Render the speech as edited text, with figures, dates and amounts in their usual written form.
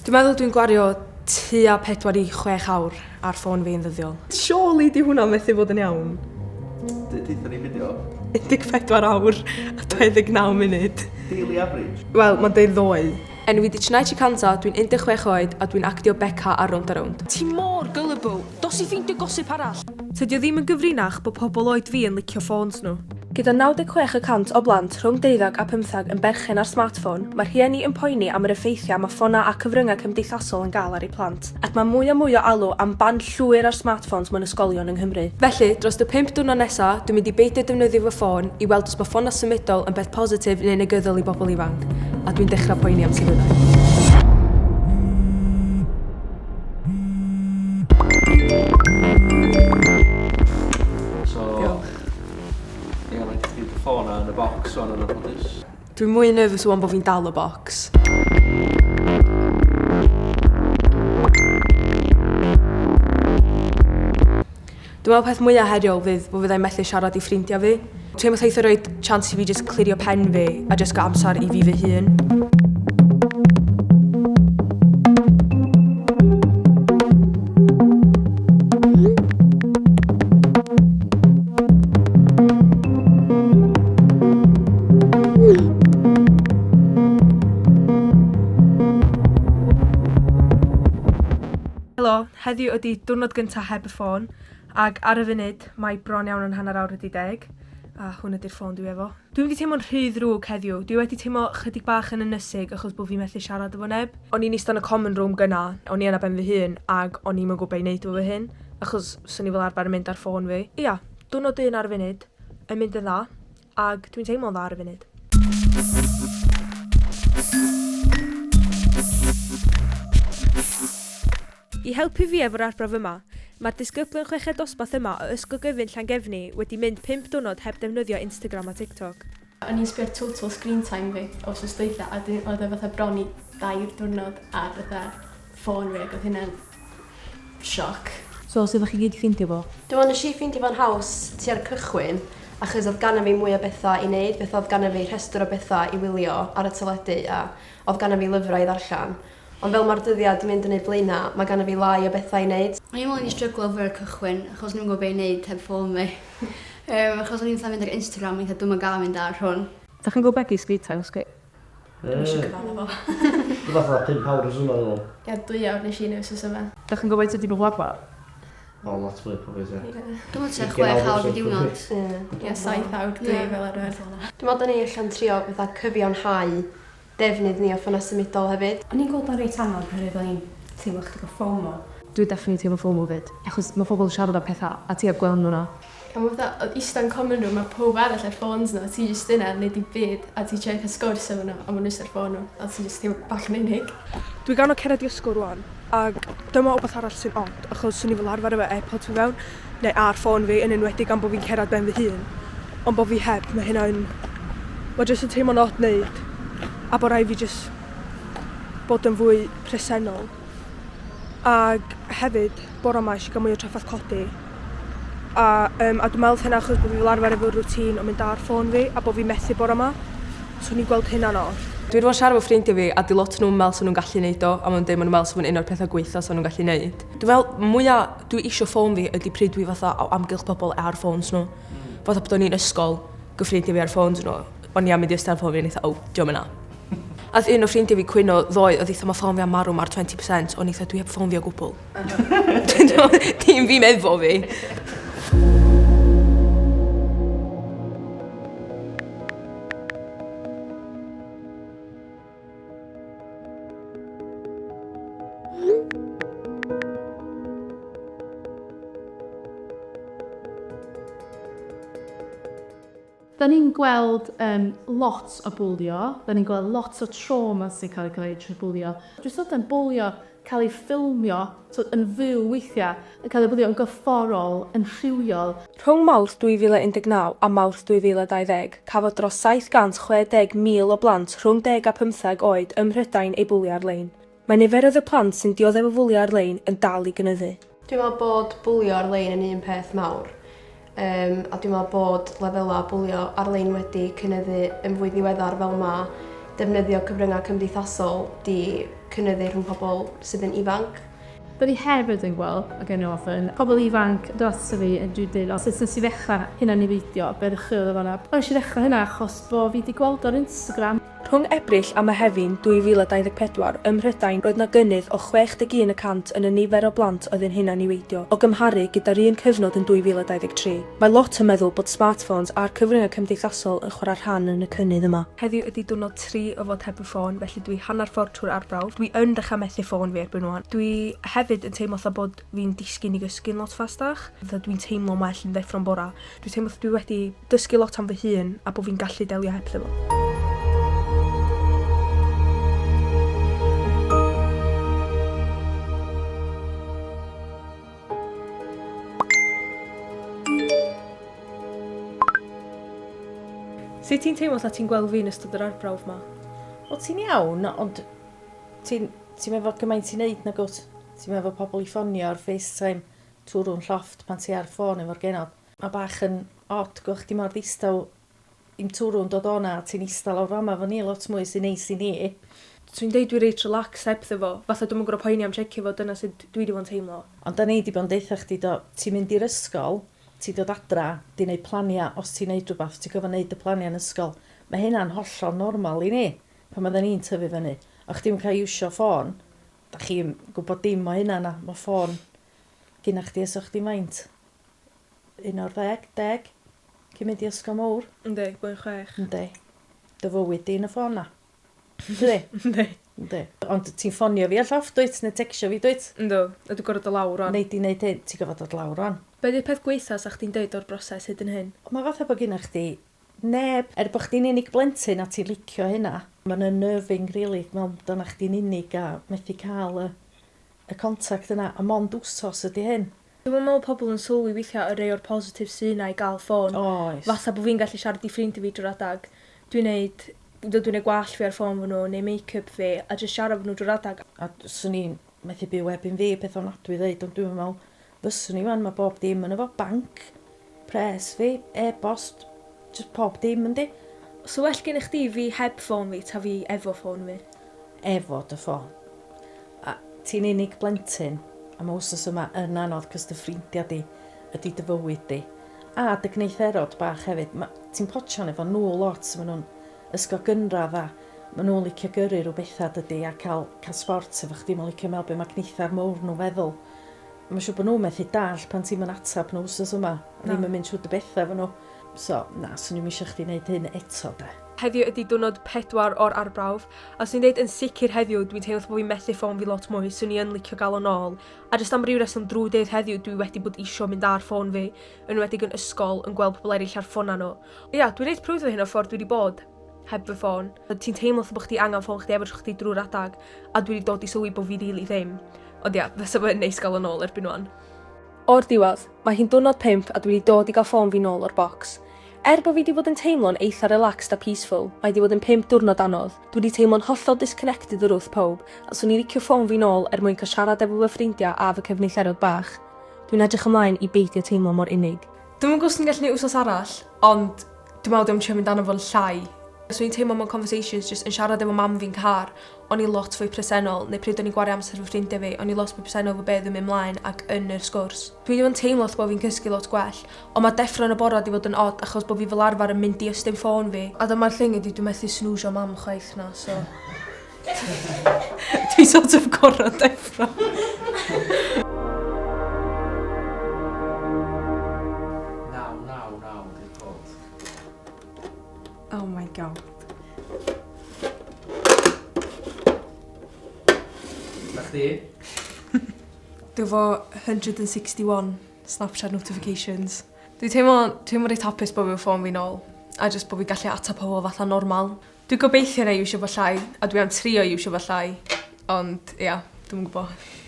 Dwi'n meddwl dwi'n gwario tua 4 i 6 awr ar ffôn fi yn ddyddiol. Surely di hwnna methu fod yn iawn. Deutha ni be 'di o. 14 awr a 29 munud. Daily average? Wel, mae'n deud ddoe. Enw fi 'di Chennai Chikanza, dwi'n 16 oed a dwi'n actio Beca ar Rownd a Rownd. Ti mor gullible! Dos i ffeindio gossip arall! Tydi o ddim yn gyfrinach bod pobl oed fi yn licio ffôns nhw. Gyda 96 y cant o blant rhwng deuddeg a phymtheg yn berchen ar smartphone, mae rhieni yn poeni am yr effeithiau mae ffonau a cyfryngau cymdeithasol yn gael ar eu plant, ac mae mwy a mwy o alw am ban llwyr ar smartphones mewn ysgolion yng Nghymru. Felly, dros y pump diwrnod nesaf, dwi'n mynd i beidio defnyddio fy ffôn i weld os mae ffonau symudol yn beth positif neu negyddol i bobl ifanc, a dwi'n dechrau poeni am sut fyddai. So, Diolch. Ie, mae'n gallu dy ffôn yn y bocs o'n yn anffodus. Dwi'n mwy nervous wan bod fi'n dal y bocs. Dwi'n meddwl peth mwyaf heriol fydd bod fyddai'n methu siarad i ffrindiau fi. Teimlo fatha eitha rhoi chance i fi just clirio pen fi a just gael amser i fi fy hun. Helo, heddiw ydi diwrnod gyntaf heb y ffôn ac ar y funud mae bron iawn yn hanner awr wedi deg a hwn ydi'r ffôn dwi efo. Dwi'm 'di teimlo'n rhy ddrwg heddiw, dwi wedi teimlo chydig bach yn ynysig achos bod fi methu siarad efo neb. O'n i'n ista yn y common room gynna, o'n i yna ben fy hun ag o'n i'm yn gwybod be i neud efo fy hun achos 'swn i fel arfer yn mynd ar ffôn fi. Ia, diwrnod un ar y funud, yn mynd yn dda ag dwi'n teimlo'n dda ar y funud. I helpu fi efo'r arbrawf yma, mae'r disgyblion chweched dosbarth yma o Ysgol Gyfun Llangefni wedi mynd pump diwrnod heb ddefnyddio Instagram a TikTok. O'n i'n sbio ar total screen time fi wsos dwytha a 'dyn oedd o fatha bron i dair diwrnod ar fatha ffôn fi ac oedd hynna'n sioc. So sut ddach chi gyd 'di ffeindio fo? Dwi me'wl nesh i ffeindio fo'n haws tua'r cychwyn achos odd ganno fi mwy o betha i neud fatha odd ganno fi rhestr o betha i wylio ar y teledu a odd ganno fi lyfra i ddarllan. Ond fel ma'r dyddia 'di mynd yn eu blaena' ma' ganno fi lai o betha i neud. O'n i'n me'wl o'n i stryglo efo'r cychwyn achos o'n i'm yn gwbo be' i neud heb ffôn fi. Yym achos o'n i'n fatha mynd ar Instagram weithia' dwi'm yn ga'l mynd ar hwn. Dach chi'n gwbo be' 'di screen time sgri-? Dwi'm isio cyfadda fo. Rwbath fatha pump awr wsos yma dwi me'wl. Ia dwy awr nesh i neud wsos yma. Dach chi'n gwbo faint ydi Blabla? O lot mwy probably ta. Ie. Dwi me'wl tua chwech awr y diwrnod. Ie. Ia saith awr dwi fel arfer. Dwi me'wl 'dan ni ella'n trio fatha cyfiawnhau defnydd ni o ffonau symudol hefyd. O'n i'n gweld o'n reit anodd oherwydd o'n i'n teimlo chydig o FOMO. Dwi definitely teimlo FOMO 'fyd achos ma' pobol yn siarad am petha a ti heb gweld n'w 'na. A ma' fatha o- ista yn common room a powb arall ar ffôns nhw a ti jyst yna yn neud dim byd a ti trio cael sgwrs efo nhw a ma' nhw jyst ar ffôn nhw a ti jyst teimlo bach yn unig. Dwi ganol cerdded i ysgol rwan ag dyma wbath arall sy'n od achos swn i fel arfer efo Airpods fi fewn neu ar ffôn fi yn enwedig am bo fi'n cerdded ben fy hun ond bo fi heb ma' hynna yn ma' jyst yn teimlo'n od neud a bo raid fi jyst bod yn fwy presennol ag hefyd bore 'ma es i gael mwy o trafferth codi a yym a dwi'n meddwl hynna achos bo fi fel arfer efo routine o mynd ar ffôn fi a bo fi methu bore 'ma so o'n i'n gweld hynna'n od. Dwi 'di bod yn siarad efo ffrindiau fi a 'di lot o nhw'm yn meddwl 'sa nhw'n gallu neud o a ma' nhw'n deud ma' nhw'n meddwl 'sa fo'n un o'r pethau gwaetha 'sa nhw'n gallu neud. Dwi'n meddwl mwya dwi isio ffôn fi ydi pryd dwi fatha o amgylch pobl ar ffôns nhw. Fatha bod o'n i'n ysgol, go ffrindiau fi ar ffôns nhw, o'n i am mynd i ystafell ffôn fi o'n i fatha o, dio'm yna. Ath un o ffrindiau fi cwyno ddoe, oedd eitha mae ffôn fi am marw ma'r 20%, o'n i eitha dwi heb ffôn fi o gwbl. Dim fi'n efo fi. Da ni'n gweld um, lot o bwlio, da ni'n gweld lot o trauma sy'n cael ei cael ei trwy bwlio. Dwi'n sôn am bwlio cael ei ffilmio so, yn fyw weithiau, yn cael ei bwlio yn gorfforol, yn rhywiol. Rhwng Mawrth 2019 a Mawrth 2020, cafodd dros 760,000 o blant rhwng deg a phymtheg oed ym Mhrydain eu bwlio ar-lein. Mae niferoedd y plant sy'n dioddef o fwlio ar-lein yn dal i gynyddu. Dwi'n meddwl bod bwlio ar-lein yn un peth mawr yym a dwi'n meddwl bod lefelau bwlio ar-lein wedi cynyddu yn fwy ddiweddar fel ma' defnyddio cyfryngau cymdeithasol di cynyddu rhwng pobl sydd yn ifanc. Da ni hefyd yn gweld, ac yn ofyn, pobl ifanc dod ato fi yn dwi dweud, o, sut nes i ddechrau hunan-niweidio, be ddechreuodd o fan'na? O, nes i ddechrau hynna achos bo fi 'di gweld o ar Instagram. Rhwng Ebrill a Mehefin 2024, ym Mhrydain, roedd 'na gynnydd o 61 y cant yn y nifer o blant oedd yn hunan-niweidio, o gymharu gyda'r un cyfnod yn 2023. Mae lot yn meddwl bod smartphones a'r cyfryngau cymdeithasol yn chwarae rhan yn y cynnydd yma. Heddiw ydi diwrnod 3 o fod heb fy ffôn, felly dwi hanner ffordd trwy'r arbrawf. Dwi yn dechrau methu ffôn fi erbyn ŵan. Dwi hefyd yn teimlo fatha bod fi'n disgyn i gysgu'n lot ffastach. Fatha dwi'n teimlo'n well yn ddeffro'n bora. Dwi'n teimlo fatha dwi wedi dysgu lot am fy hun a bod fi'n gallu delio hebddo fo. Sut ti'n teimlo fatha ti'n gweld fi yn ystod yr arbrawf 'ma? Wel ti'n iawn, ond ti'n ti'm efo gymaint i neud nagwt? Ti'm efo pobl i ffonio ar FaceTime. Twrw'n llofft pan ti ar ffôn efo'r genod. Mae bach yn od gweld chdi mor ddistaw i'm twrw'n dod o 'na a ti'n ista lawr fama efo ni lot mwy sy'n neis i ni. Swn i'n deud dwi reit relaxed hebddo fo, fatha dwi'm yn gor'o' poeni am checio fo, dyna sut dwi 'di fo' yn teimlo. Ond 'da ni 'di bod yn deutha chdi do, ti'n mynd i'r ysgol, ti'n dod adra, 'di neud plania, os ti'n neud rwbath, ti'n gorfod neud y plania yn ysgol. Mae hynna'n hollol normal i ni, pan oedden ni'n tyfu fyny. O' chdi'm yn cael iwsio ffôn, da chi'm gwybod dim o hynna na, ma' ffôn gynna chdi ers o chdi faint? Un o'r ddeg, deg? Cyn mynd i ysgol mowr. Yndi, blwyddyn chwech. Yndi. Dy fywyd di yn y ffôn na. Yndi? Yndi. Yndi. Ond ti'n ffonio fi ar llofft dwyt, neu tecsio fi dwyt? Yndw, a dwi'n gorfod dod lawr rwan. Nei di neud hyn, ti'n gorfod dod lawr rwan. Be di'r peth gwaetha sa chdi'n deud o'r broses hyd yn hyn? Mae fatha bod gynna chdi neb, er bod chdi'n unig blentyn a ti'n licio hynna, mae'n unnerving rili, meddwl amdana chdi'n unig a methu cael y y contact yna, a mond wsos ydi hyn. Dwi'm yn meddwl pobl yn sylwi weithiau y rei o'r positives sy 'na i gael ffôn. Oes. Fatha bod fi'n gallu siarad i ffrindiau fi drwy'r adag. Dwi'n neud, dwi'n neud gwallt fi ar ffôn fo nhw, neu make-up fi, a jyst siarad efo nhw drwy'r adag. A 'swn i'n methu byw heb un fi, peth ofnadwy i ddeud, ond dwi'm yn meddwl fyswn i 'wan, mae bob dim yno fo, banc, pres fi, e-bost, jyst pob dim yndi? So well gennych chdi fi heb ffôn fi ta fi efo ffôn fi? Efo dy ffôn. A ti'n unig blentyn, a mae wsos yma yn anodd cos dy ffrindiau di ydi dy fywyd di. A dy gneitherod bach hefyd. Ma, ti'n potsian efo nhw lot, maen nhw'n ysgol gynradd a maen nhw'n licio gyrru rhyw bethau dydy a cael, cael sport efo chdi, maen licio meddwl be mae gneithar mowr nhw'n feddwl. Mae'n siŵr bod nhw'n methu dall pan ti'n mynd atab nhw wsos yma, a ddim yn mynd trwy dy bethau efo nhw. So, na, swn i'm eisiau chdi wneud hyn eto de. Heddiw ydi diwrnod 4 o'r arbrawf, a swn i'n deud yn sicr heddiw dwi'n teimlo fatha bo fi'n methu ffôn fi lot mwy, swn i yn licio gael o nôl, a jyst am ryw reswm drwy dydd heddiw dwi wedi bod isio mynd ar ffôn fi, yn enwedig yn ysgol, yn gweld pobl eraill ar ffonau nhw. Ia, dwi'n reit proud o hyn o'r ffordd dwi wedi bod heb fy ffôn. Ti'n teimlo fatha bo chdi angen ffôn chdi efo chdi drwy'r adag, a dwi wedi dod i sylwi bo fi rili ddim. Ond ia, fysa fo'n neis gael o nôl erbyn wan. O'r diwedd, mae hi'n diwrnod 5 a dwi wedi dod i gael ffôn fi nôl o'r bocs. Er bo fi 'di bod yn teimlo'n eitha relaxed a peaceful, mae 'di bod yn 5 diwrnod anodd. Dwi 'di teimlo'n hollol disconnected o'r wrth pawb, a swn i'n licio ffôn fi nôl er mwyn cael siarad efo fy ffrindiau a fy cyfneitherod bach. Dwi'n edrych ymlaen i beidio teimlo mor unig. Dwi'm yn gwybod os dwi'n gallu neud wsos arall, ond dwi'n meddwl dwi am trio mynd arno fo'n llai. Swn i'n teimlo mewn conversations jyst yn siarad efo mam fi'n car, o'n i lot fwy presennol, neu pryd o'n i'n gwario amser efo ffrindiau fi, o'n i lot fwy presennol efo be oedd yn mynd mlaen ac yn yr sgwrs. Dwi 'di bod yn teimlo fatha bod fi'n cysgu lot gwell, ond mae deffro yn y bora 'di fod yn od achos bod fi fel arfer yn mynd i ystyn ffôn fi. A dyma'r thing ydi dwi methu snwsio mam chwaith na, so dwi sort of gorfod deffro. 999 di'r cod. Oh my god. Na chdi? Dwi efo 161 Snapchat notifications. Dwi'n teimlo, teimlo reit hapus bod fi efo ffôn fi nôl. A jyst bod fi'n gallu ateb pobl fatha normal. Dwi'n gobeithio na iwsio fo llai, a dwi am trio iwsio fo llai. Ond, ia, dwi'm yn gwybod.